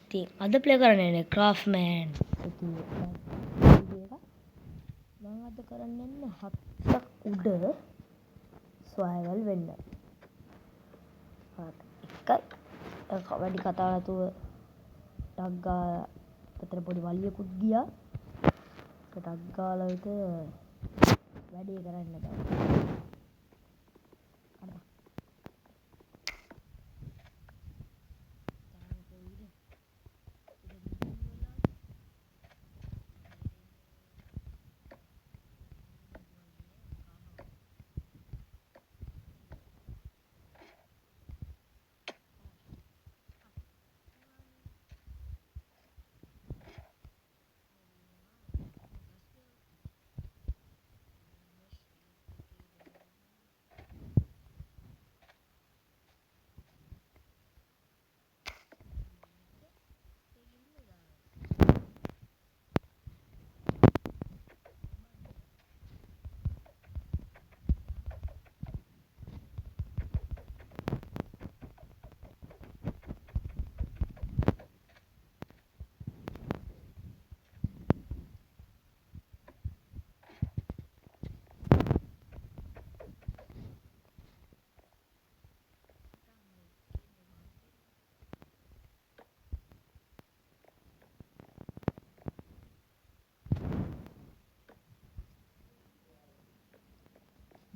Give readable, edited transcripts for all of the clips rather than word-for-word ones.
ඉතින් අද ප්ලේ කරන්න යන්නේ ක්‍රාෆ්ට්මෑන්. ඉතින් මම අද කරන්න යන්නේ හත්තක් උඩ සර්වයිවල් වෙන්න. හරි. එකයි වැඩි කතා නැතුව ටක් ගාලා අතර පොඩි වලියකුත් ගියා. ටක් ගාලා විතර වැඩේ කරන්න බෑ.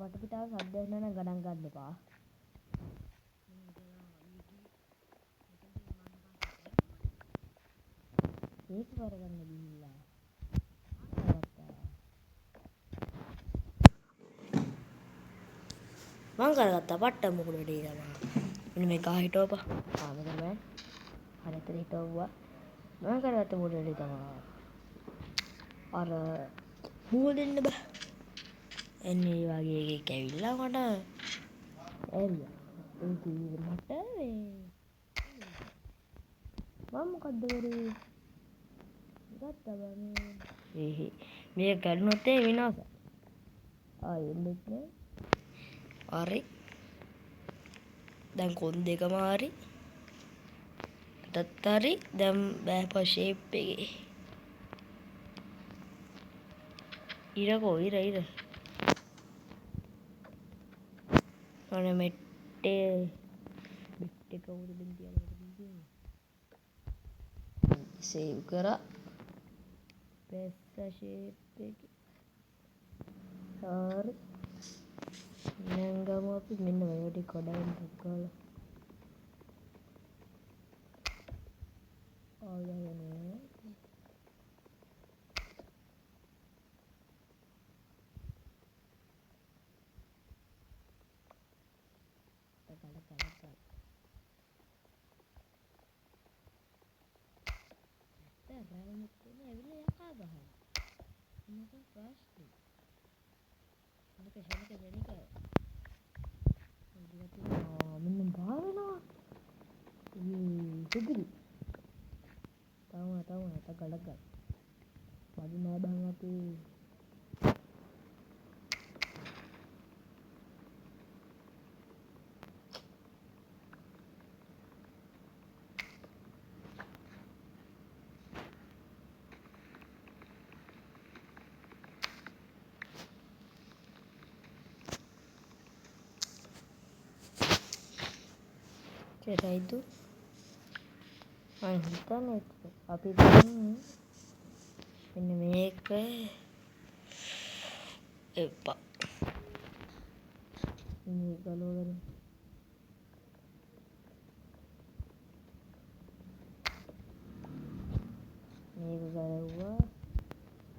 වටපිටාව සද්ද ඇහෙනවා නම් ගණන් ගන්න එපා. ඒක කරගන්න ගිහිල්ලා කරගත්තා. මං කරගත්තා පට්ට මොකද වැඩේ තමයි. මෙන්න මේ ගහ හිටවපන්. ආ මෙතන බෑ. හරි එතන හිටවුවා. මං කරගත්ත මොකද වැඩේ තමයි. අර මුව දෙන්න බෑ. එන්නේ ඒ වගේ එකෙක් ඇවිල්ලා මට ඇරියා. ඒක මට මේ මම මොකද්ද කරේ? ගත්තා බං මේ. ඒ මේක කැඩුනොත් ඒ විනාශයි. ආයෙ එන්නෙත් නෑ. හරි. දැන් කොන් දෙකම හරි. අතත් හරි. දැන් බෑපා ෂේප් එකේ. ඉරකෝ ඉර ඉර. අනේ මෙට්ටේ බෙට් එක උඩ දෙන්න තියලා මට තියෙන්නේ. සේව් කරා. පෙස්ස ෂේප් එකේ. හරි. දැන් ගමු අපි මෙන්න මේ ටික කඩන් ටක් ගාලා. ආයෙ රැවුනොත් එහෙම ඇවිල්ලා යකා ගහනවා. මොකක් ප්‍රශ්නේ? ෂණික ෂණික ෂණික. මෙන්න බා වෙනවා. ඊ සුගිරි. තව තව තව ගලක් ගන්න. බඩු නෑ බං අපි. රයිදු මං හිතන්නේ අපි දැන් මෙන්න මේක එපා. මේ ගලවගෙන මේක ගලවුවා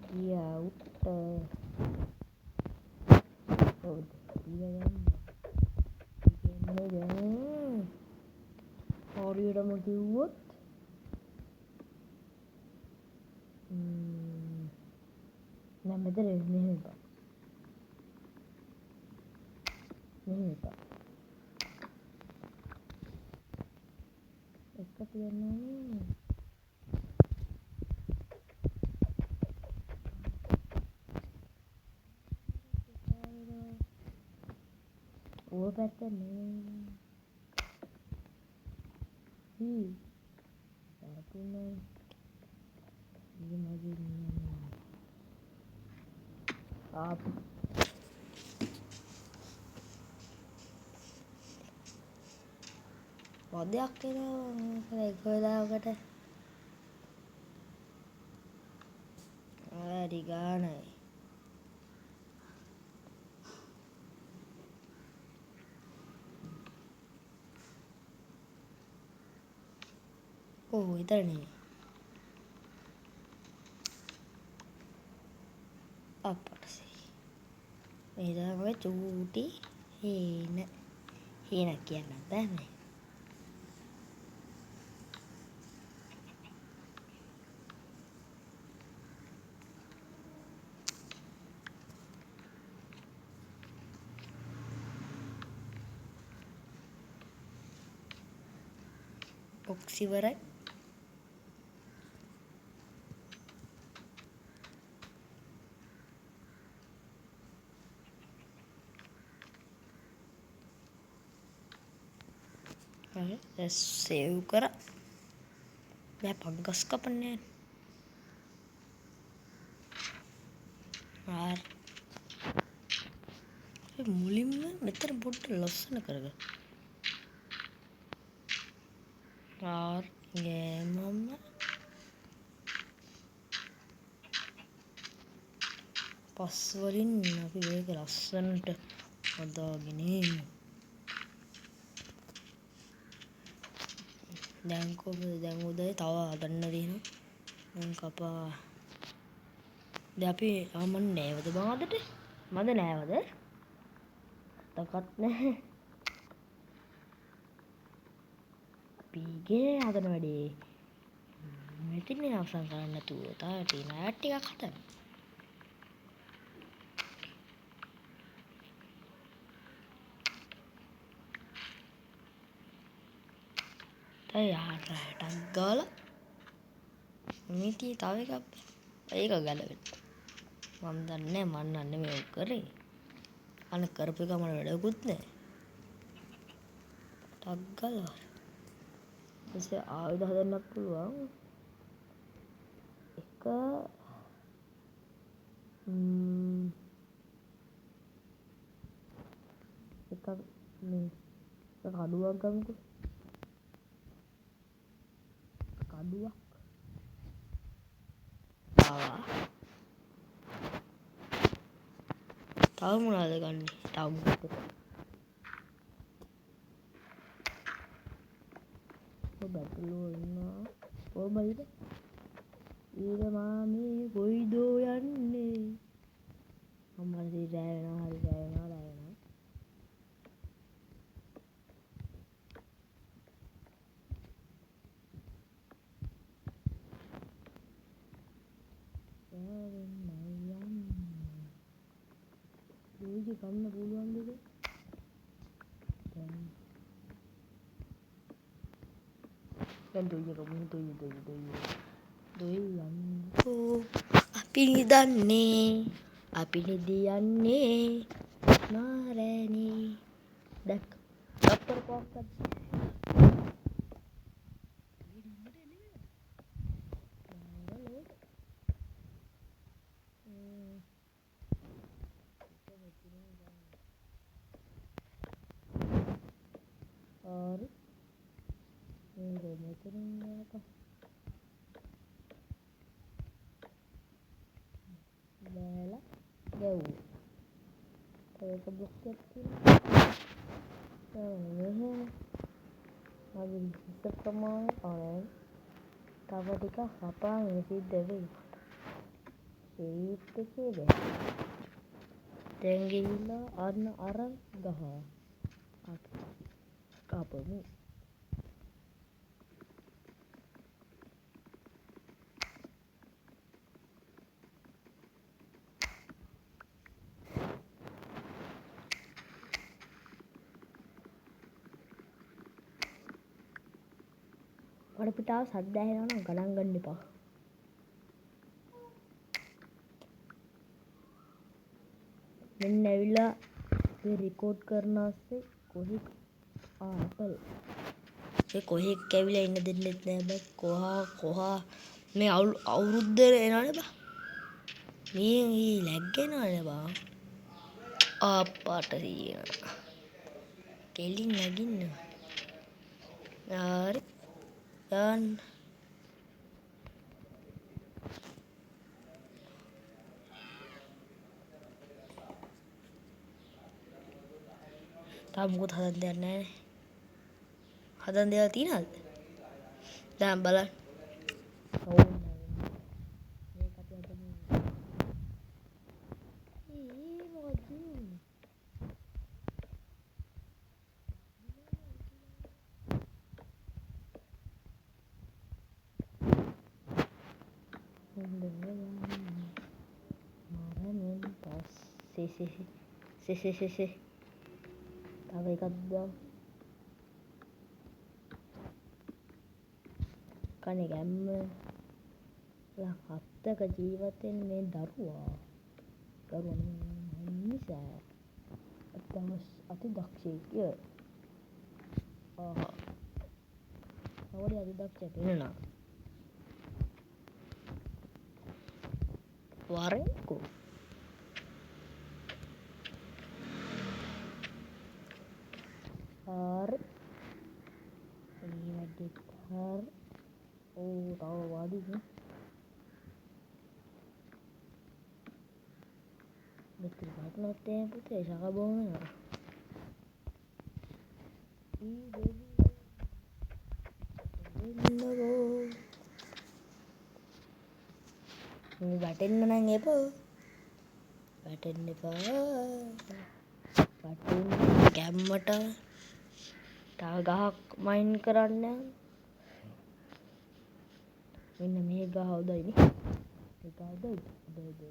ගියා උට්ට. ඔව් ඊළඟ කියන්නේ දැන් හරියටම කිව්වොත් නෑ මෙතන මෙහෙම එපා. මෙහෙම එපා. එක තියන්න ඕනේ. ඌව පැත්ත නෙවෙයි. හී. 3යි මගින් යනවා. ආපු වදයක් එනවා එක වෙලාවකට. හරි ගානයි. ඔව් විතර නෙමෙයි. අප්පටසි. මේ තමයි චූටි හේන. හේනක් කියන්නත් බෑ මේ. බොක්ස් ඉවරයි. හරි දැන් සේව් කරා. දැන් පංගස් කපන්නේ හරි. මුලින්ම මෙතන පොඩ්ඩ ලස්සන කරගන්න. ආර් ගෑමම පස් වලින් අපි මේක ලස්සනට හදාගෙන එමු. දැන් කොහොමද දැන් උදේ තව හදන්න තියෙනවා. දැන් කපා දැන් අපි මං නෑවද බං අදට? මද නෑවද? තකත් නෑ. අපි ගේ හදන වැඩේ මෙතන අවසන් කරන්න නැතුව තව තියෙන අය ටිකක් හදන්න. තව යාරටක් ගාලා මේ තියෙ තව එකක් ඒක ගැලවෙන්න. මං දන්නේ නෑ මං නන් නෙමෙයි ඔක් කරේ. අනේ කරපු එක මට වැඩකුත් නෑ. ටක් ගාලා ඊපස්සේ ආයුධ හදන්නත් පුළුවන්. එක එකක් මේ එක කඩුවක් ගමුකෝ. කඩුවක් ආවා. තව මොනවද ගන්නෙ? තව මොකක්ද? ඔය බැටළුවෝ ඉන්නවා. කොහමද? ඊට මාමේ කොයිදෝ යන්නේ? අම්මා ඉතින් රෑ වෙනවා. හරි රෑ වෙනවා රෑ වෙනවා. රෑ වෙන්නයි යන්නේ. දොයිජි ගන්න පුළුවන්ද ඒක? දැන් දැන් දොයිය ගමු. දොයිය දොයිය දොයිය දොයි යන්නකෝ. අපි නිදන්නේ අපි නිදියන්නේ නාරෑනේ. දැක් තප්පර පහක්වත් හරි. මේක මෙතනින් යනකම් බෑලා ගැව්වා. තව එක බ්ලොක් එකක් තියෙනවා. දැන් මෙහෙම මගේ හිස ප්‍රමාණය අරන් තව ටිකක් හපාගෙන සිද්ධ වෙයි මට. ෂේප් එකේ බෑ. දැන් ගිහිල්ලා අන්න අර ගහ අපි කපමු. බඩ පිටාව සද්ද ඇහෙනවා නම් ගණන් ගන්න එපා. මෙන්න ඇවිල්ලා මේ රෙකෝඩ් කරන ASCII කොහෙ ආ ඇපල්. මේ කොහෙ කැවිලා ඉන්න දෙන්නෙත් නෑ බං. කොහා කොහා මේ අවුරුද්ද එනවනේ බං. මේ ඊ ලැග් එනවනේ බං. අප්පාට තියෙනවා. කෙලින් නගින්න. හරි. යන්න. තාම මොකුත් හදන්න දෙයක් නෑනේ. හදන්න දේවල් තියෙනවද? දැන් බලන්න. ඔව් මේක අපි හදමු. ඒ මොකද්ද? මරණයෙන් පස්සේ සේ සේ සේ සේ තව එකක් දාමු. කනේ ගැම්ම හත්තක ජීවත් වෙන මේ දරුවා දරුවා නෙමෙයි අතම අති දක්ෂයෙක්. ආහා අවරි අති දක්ෂය පෙන්වනවා. වරෙන්කෝ හරි ඒ වැඩෙත් හරි. ඕ තව වදිනේ. මෙතන වටනොත් එහෙම පුතේ ශක බොන වෙනවා. ඊ බේබි එන්නකෝ. මේ වැටෙන්න නම් එපා. වැටෙන්න එපා. වැටෙන්න ගැම්මට තව ගහක් මයින් කරන්න. මෙන්න මේ ගහ හොඳයි නේ. මේ ගහ හොඳයි. හොඳයි හොඳයි.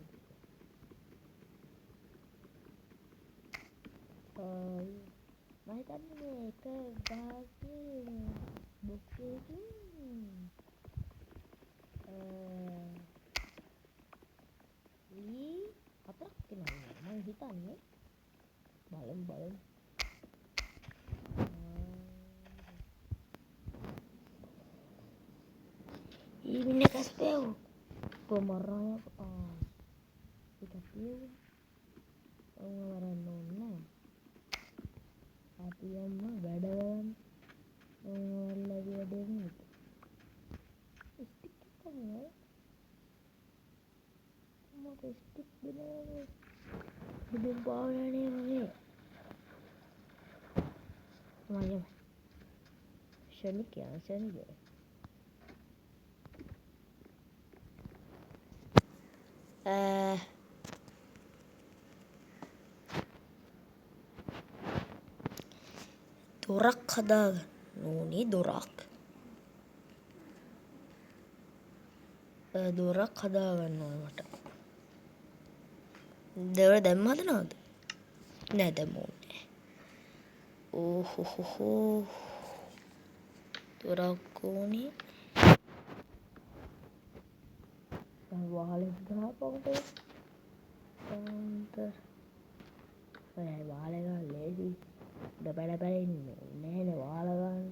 මම හිතන්නේ මේ එක ගහකේ බොක්ස් එකකින් ලී හතරක් එනවා මං හිතන්නේ. බලමු බලමු. ඊ මින්න කස්පෙව් කොමරන ආ ඒක තියෙව් ඔව් මරන්න ඕනේ නෑ. අපි යන්න වැඩ ගන්න. ඔයාලගේ වැඩේ නේද? ස්ටික් එක නෑ. මට ස්ටික් දෙනවා. ඉතින් පාවනේ මගේ. මගේ ෂණිකයා ෂණිකයා. දොරක් හදාගන්න ඕනේ. දොරක් දොරක් හදාගන්න ඕනේ මට. දොර දැම්ම හදනවද? නෑ දැම්ම ඕනේ. ඕහොහොහෝ දොරක් ඕනේ. දැන් වහලෙක් ගහපන්කෝ. අන්තර ඔය වහලේ ගහන්න ලේසි. උඩ පැල පැල ඉන්න නෑනේ වහල ගන්න.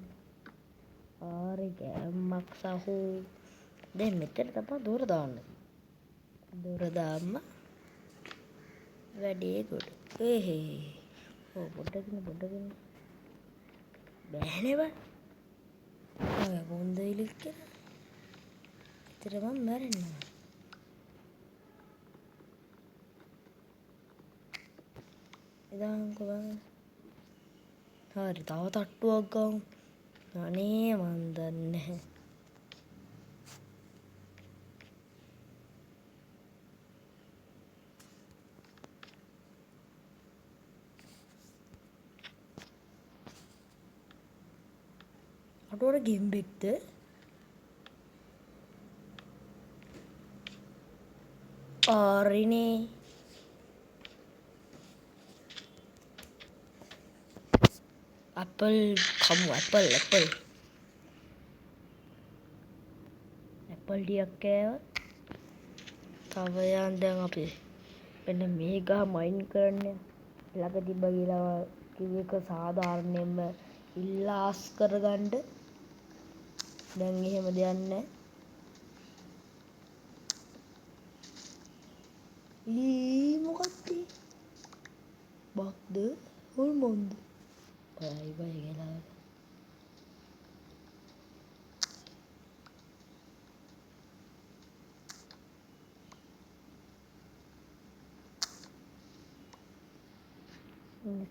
හරි ගැම්මක් සහෝ. දැන් මෙතන තමයි දොර දාන්න. දොර දාම්ම වැඩේ ගොඩ. ඒහේ ඔව් පොඩ්ඩකින් පොඩ්ඩකින් බෑනේ බං. ඔය කොන්ද ඉලික් කියලා. ඉතින් මං මැරෙන්නවා. ඉදාන්කෝ බං. හරි තව තට්ටුවක් ගමු. අනේ මං දන්නේ නැහැ. අඩෝ අර ගෙම්බෙක්ද? හරිනේ. ඇපල් කමු. ඇපල් ඇපල් ඇපල් ටිකක් කෑවා. තව යන් දැන් අපි මෙන්න මේ ගහ මයින් කරන්න ළඟ තිබ්බ කියලා කිව්ව එක සාධාරණයෙන්ම ඉල්ලාස් කරගන්න. දැන් එහෙම දෙයක් නෑ. ඊ මොකක්ද? බක්ද? හොල්මන්ද? බයයි බය කියලා.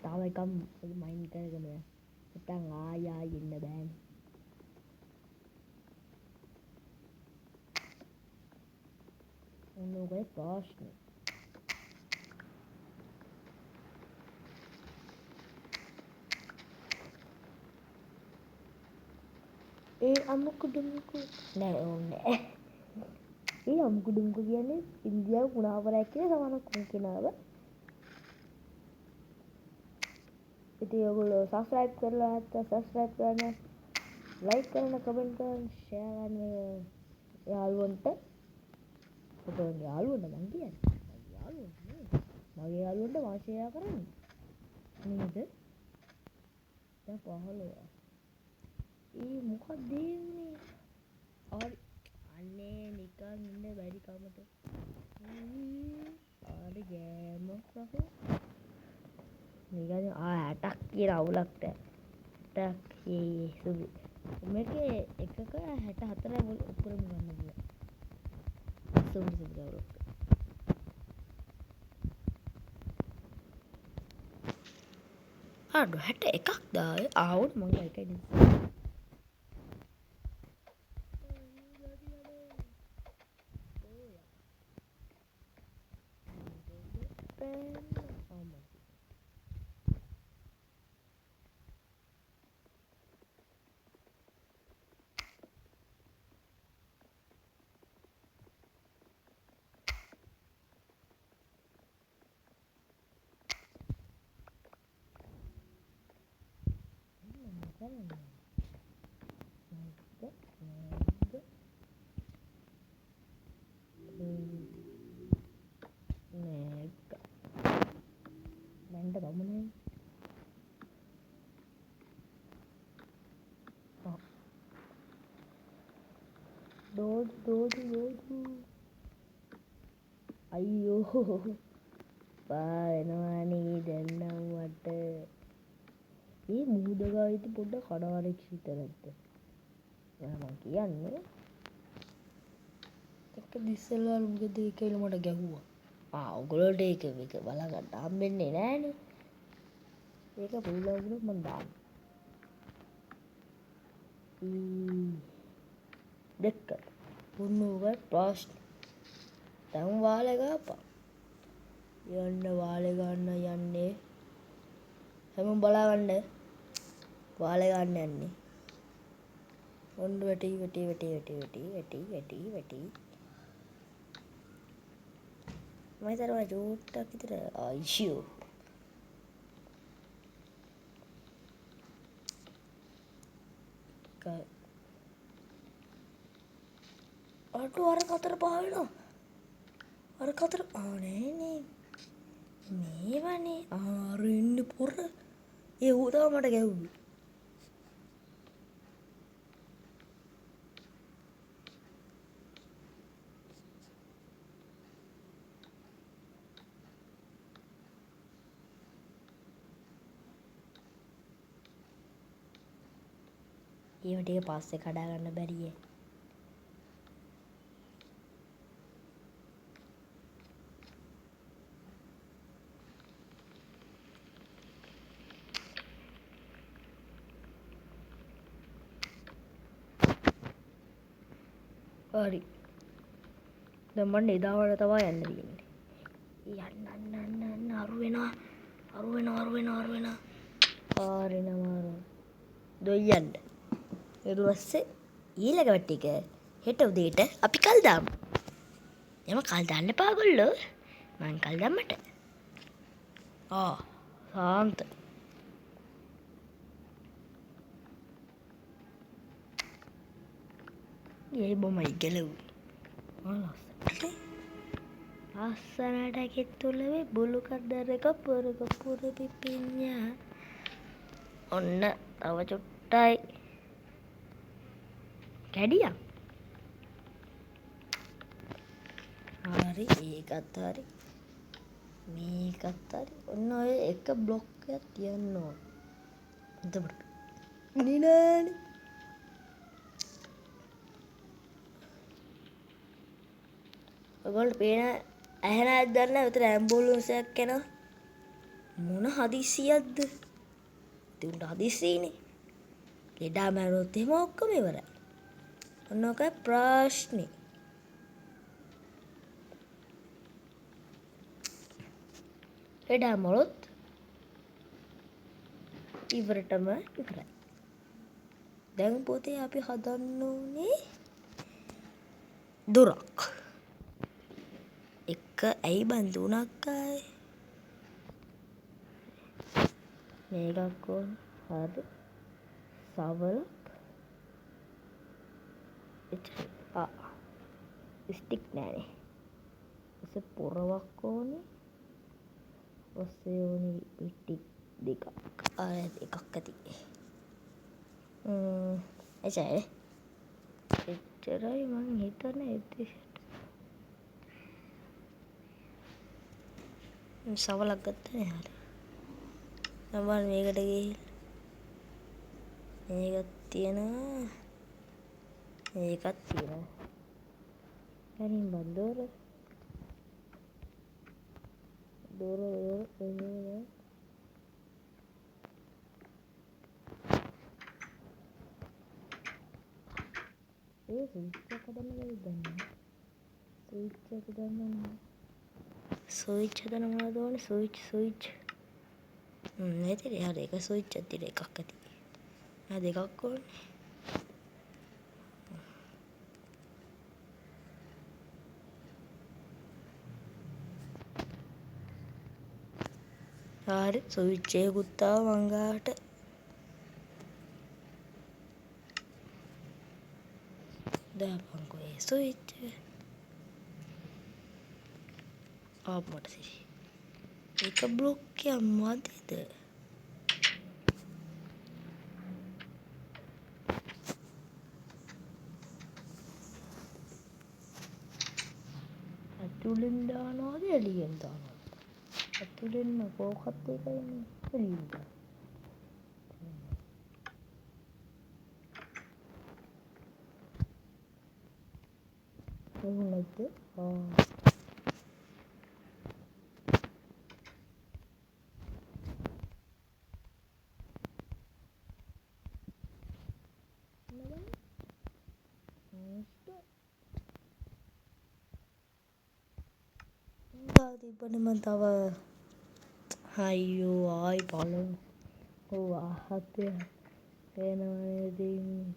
තව එකක් මයින් කරගෙන යන්න. නැත්තම් ආයි ආයි එන්න බෑනේ. ඔන්න ඔකයි ප්‍රශ්නේ. ඒ අමුකුඩුමුකු නෑ ඕනේ නෑ. ඒ අමුකුඩුමුකු කියන්නේ ඉන්දියාව කුණාවරයක් කියලා සමාන කෙනාව. ඉතින් ඔයගොල්ලෝ සබ්ස්ක්‍රයිබ් කරලා නැත්නම් සබ්ස්ක්‍රයිබ් කරන්න, ලයික් කරන්න, කමෙන්ට් කරන්න, ෂෙයා කරන්න යාළුවන්ට. ඔයගොල්ලෝ යාළුවන්ට මං කියන්නේ. මගේ යාළුවන්ට නෙමෙයි. මගේ යාළුවන්ට මං ෂෙයා කරන්නේ. නේද? දැන් 15. ඒ මොකක්ද ඒ වුනේ? හරි. අනේ නිකන් ඉන්න බැරි කමට. හරි ගෑම රහෝ. නිකන් 60ක් කියලා අවුලක් නෑ. 60ක් ඒ සුදු. මේකේ එකක 64 ඔක්කොම ගන්න පුළුවන්. සුදු සුදු අවුලක්. අඩෝ 61ක් දාවේ. ආවොත් මං එකයි නේ. දැන්ට පමණයි. දෝදු දෝදු දෝදු. අයියෝ පා වෙනවානේ දැන් නම් මට. ඒ මුහුද ගාව ඉතින් පොඩ්ඩක් කඩාරක්ෂිත නැද්ද? නෑ මං කියන්නේ. එක ඉස්සෙල්ලා මොකද ඒ කියලා මට ගැහුවා. ඔයගොල්ලෝට ඒක මේක බලා ගන්න හම්බෙන්නේ නෑනේ. ඒක පුළුවන් වුණොත් මං දාන්න. දෙක්කද? ඔන්න ඔකයි ප්‍රශ්නේ. දැන් වාලේ ගාපන්. යන්න වාලේ ගන්න යන්නේ. හැමෝම බලාගන්න. වාලේ ගන්න යන්නේ. ඔන්න වැටි වැටි වැටි වැටි වැටි වැටි වැටි වැටි. මම හිතනවා චූට්ටක් විතර අයියෝ. අඩෝ අර කතර පහ වෙනවා. අර කතර නෑ නේ. මේවනේ. අර ඉන්නේ පොර. ඒ ඌ තමයි මට ගැහුවේ. ඒව ටික පස්සේ කඩා ගන්න බැරිය. හරි. දැන් මං එදාවට තමයි යන්න තියෙන්නේ. යන්න යන්න යන්න යන්න අරු වෙනවා. අරු වෙනවා අරු වෙනවා අරු වෙනවා. හරි නමාරු. දොයියන්න. ඊට පස්සේ ඊළඟ වැට් එක හෙට උදේට අපි කල් දාමු. එම කල් දාන්න එපා ගොල්ලෝ. මං කල් දැම්මට. සාන්ත. ඒ බොමයි ගැලවුනේ. ලස්සනට කෙත්තුලවේ බුලු කඩර කපුර කපුර පිපිඤ්ඤා. ඔන්න තව චුට්ටයි. කැඩියක්. හරි ඒකත් හරි මේකත් හරි. ඔන්න ඔය එක බ්ලොක් එකක් තියන්න ඕන. එතකොට නිනෑනේ. ඔයගොල්ලෝ පේන ඇහෙන අයත් දන්නේ නැහැ මෙතන ඇම්බියුලන්ස් එකක් එනවා. මොන හදිස්සියක්ද? ඉතින් උන්ට හදිස්සියනේ. ලෙඩා මැරුණොත් එහෙම ඔක්කොම ඉවරයි. ඔන්න ඔකයි ප්‍රශ්නේ. ලෙඩා මැරුණොත් ඉවරටම ඉවරයි. දැන් පොතේ අපි හදන්න ඕනේ දොරක්. එක ඇයි බං තුනක් ආයේ? මේකක් ඕන. හරි. සවලක්. එච්චරයි. ස්ටික් නෑනේ. ඊපස්සේ පොරවක් ඕනේ. ඊපස්සේ ඕනේ පිටි දෙකක්. එකක් ඇති. එච්චරයි. එච්චරයි මං හිතන විදිහට. සවලක් ගත්තනේ. හරි. දැන් බලන්න මේකට ගිහින් මේකක් තියෙනවා. මේකක් තියෙනවා. හරින් බං දොර. දොර දොර එන්නේ. ඒ ස්විච් එක හදන්න බැරිද දන්නේ? ස්විච් එක දන්නේ නැහැ. ස්විච් හදන්න මොනවද ඕනේ? Switch switch. නේද? හරි එක ස්විච් එකක් තියෙන එකක් ඇති. නෑ දෙකක් ඕනේ. හරි ස්විච් එකකුත් ආවා මං ගාවට. දාපන්කෝ ඒ ස්විච් එක. ආ මට සිරි. එක බ්ලොක් එකක් මදිද? ඇතුලෙන් දානවද එළියෙන් දානවද? ඇතුලෙන් කෝකත් එකයිනේ එළියෙන් දානවා. එහෙම නැද්ද? ආ තිබ්බනේ මං තව. අයියෝ ආයි බලමු. ඔව් අහත එනවා ඉතින්.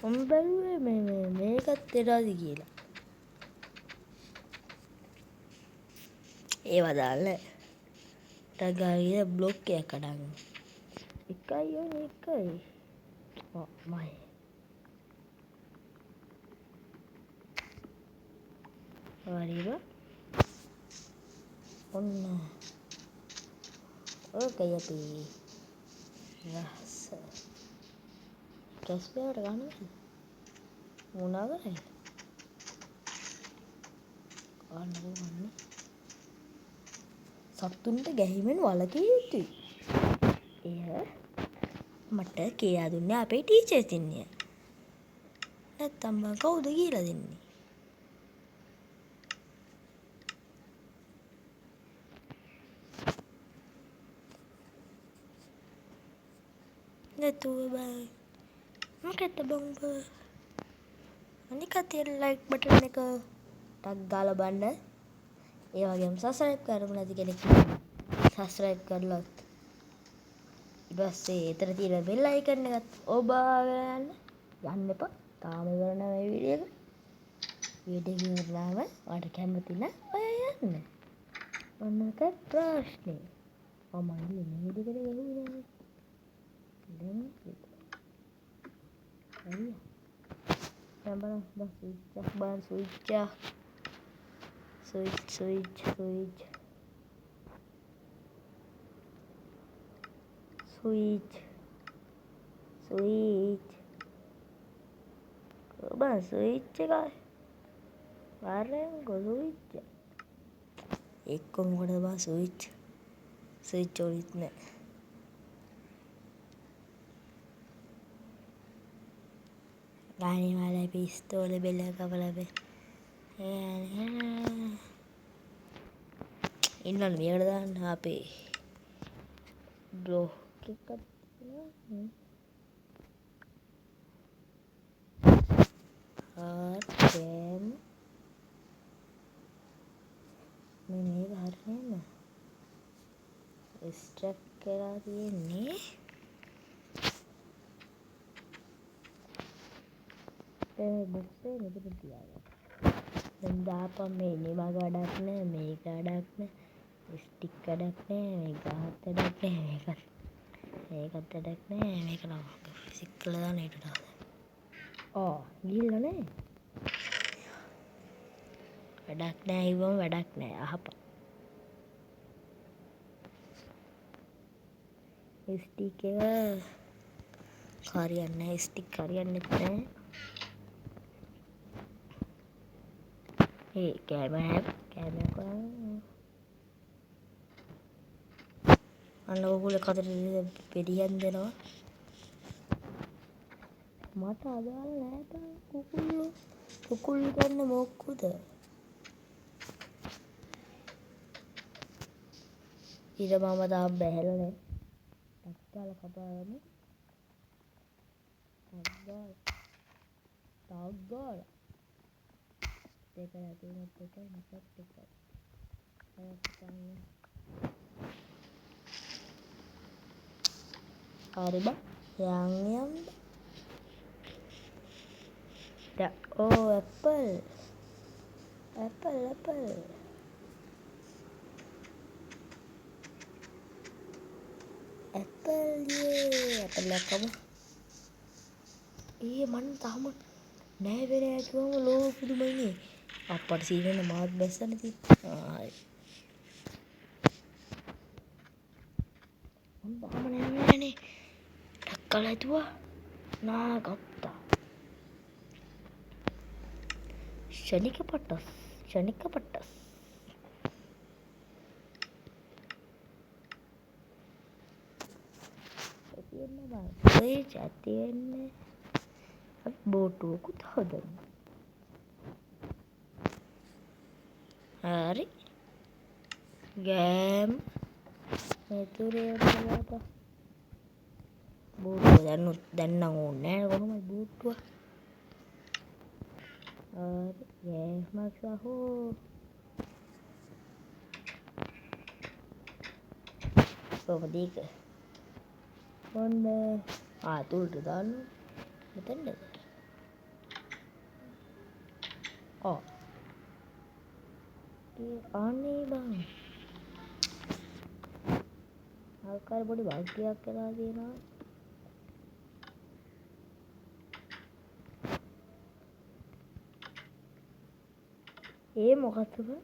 මම බැලුවේ මේ මේ මේකත් එනවාද කියලා. ඒවා දාන්න. ටක් ගාලා ගිහලා බ්ලොක් එකක් කඩන්න. එකයි ඕනේ එකයි. ඔව් මයි. හරිම. ඔන්න. ඕකයි අපි රහස. කැස්බෑවට ගන්න බැරිද? මොනා කරන්නේ? ගන්න පුළුවන්. සත්තුන්ට ගැහීමෙන් වළකිය යුතුයි. එය මට කියා දුන්නේ අපේ ටීචර් තින්නේ. නැත්තම් මං කවුද කියලා දෙන්නේ? නැතුව බෑ. මොකද්ද බං ඔබ? අනික තියෙන ලයික් බටන් එක ටක් ගාලා බලන්න. ඒ වගේම සබ්ස්ක්‍රයිබ් කරමු නැති කෙනෙක් ඉන්නවා. සබ්ස්ක්‍රයිබ් කරලත් ඊට පස්සේ එතන තියෙන බෙල් අයිකන් එකත් ඔබාගෙන යන්න එපා. තාම ඉවර නෑ මේ වීඩියෝ එක. වීඩියෝ එක ඉවරනාම ඔයාලට කැමති නම් ඔය යන්න. ඔන්න ඔක ප්‍රශ්නේ. ඔව් මං ගියේ මේ වීඩියෝ එකට ගැහුවේ නෑනේ. දැන් හරි. දැන් බලන්න දැන් ස්විච් එකක් බලන්න ස්විච් එකක්. Switch switch switch. Switch switch. බං ස්විච් එකයි. වරෙන්කෝ ස්විච් එක. එක්ක මොකටද බං ස්විච්? ස්විච් ඕනෙත් නෑ. गाने वाला पिस्तौल बेला කපලා බේ. ඉන්නවනේ මේකට දාන්න අපේ බ්ලොක් එකක් තියෙනවා. ආ මේ මේක හරි නේද? ස්ට්‍රක් කරලා තියෙන්නේ. දැන් මේ බොක්ස් එක මෙතන තියාගන්න. දැන් දාපන් මේ නිමග වැඩක් නෑ, මේක වැඩක් නෑ, ස්ටික් වැඩක් නෑ, මේ ගහත් වැඩක් නෑ, මේකත් වැඩක් නෑ, මේක නම් ෆිසික් කරලා දාන්න ඊට වඩා හොඳයි. ආ ගිහිල්ලා නෑ. වැඩක් නෑ කිව්වම වැඩක් නෑ අහපන්. ස්ටික් එක හරියන්නේ නෑ, ස්ටික් හරියන්නේත් නෑ. ඒ කෑම කෑමයක් හොයන්න. අන්න කුකුල කතරේ පෙරියන් දෙනවා. මට අදාළ නෑ බං කුකුල්ලෝ. කුකුල්ලෝ ගන්න මොක්කුද? ඊට මම තාම බැහැලා නෑ. ටක් ගාලා කපාගමු. ටක් ගාලා. ටක් ගාලා. දෙක නැති වුණොත් එකයි නැතත් එකයි. හරි බං යන් යන්. ඕ ඇපල් ඇපල් ඇපල් ඇපල් යේ ඇපල් එකක් කමු. ඒ මං තාම නෑ වෙන නෑ කිව්වම ලෝ පුදුමයි නේ. අප්පට සීන් වෙන මාත් බැස්සනේ ඉතින්. ආ හරි. මං තාම නෑ නෑනේ. ටක් ගාලා හිතුවා නා ගත්තා. ෂණික පටස් ෂණික පටස්. ඇති වෙන්න බං. ඔය ඇති වෙන්නේ අපි බෝට්ටුවකුත් හදමු. හරි. ගෑම් මෙතුරේ බලපන්. බෝට්ටුව දැන් නම් ඕනේ නෑ කොහොමද බෝට්ටුව? හරි ගෑමක් සහෝ. කොහොමද ඒක? ඔන්න ආ තුලට දාන්න මෙතනද? ආ ඒ අනේ බං ආකාර පොඩි බග් එකක් වෙලා තියෙනවා. ඒ මොකක්ද බං?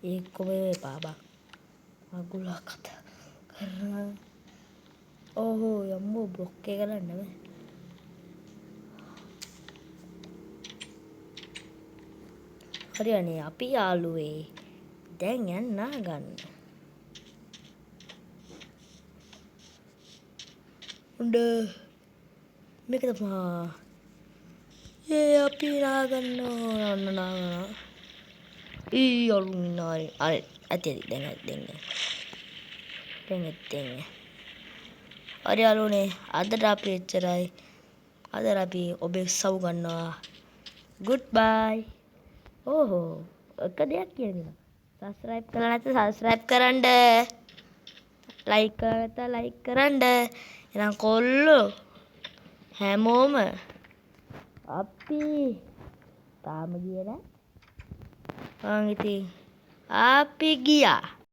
ඒ කොහේ එපා බං. මගුලක් කතා කරනවා. ඕහෝ යම්බෝ බ්ලොක් එක කරන්න බෑ. හරි අනේ අපි යාළුවේ දැන් යන්න නාගන්න. උඩ මේක තමා. ඒ අපි නාගන්න ඕන නාගන්න. ඊ අරුන් නාරි අර ඇති ඇති දැන් ඇති දැන් දැන් ඇති දැන්. හරි යාළුවනේ අදට අපි එච්චරයි. අදට අපි ඔබේ සව් ගන්නවා. ගුඩ් බයි. ඕහෝ එක දෙයක් කියන්න. සබ්ස්ක්‍රයිබ් කරලා නැත්නම් සබ්ස්ක්‍රයිබ් කරන්න. ලයික් කරලා නැත්නම් ලයික් කරන්න. එහෙනම් කොල්ලෝ හැමෝම අපි තාම ගියේ නෑ. මං ඉතින් අපි ගියා.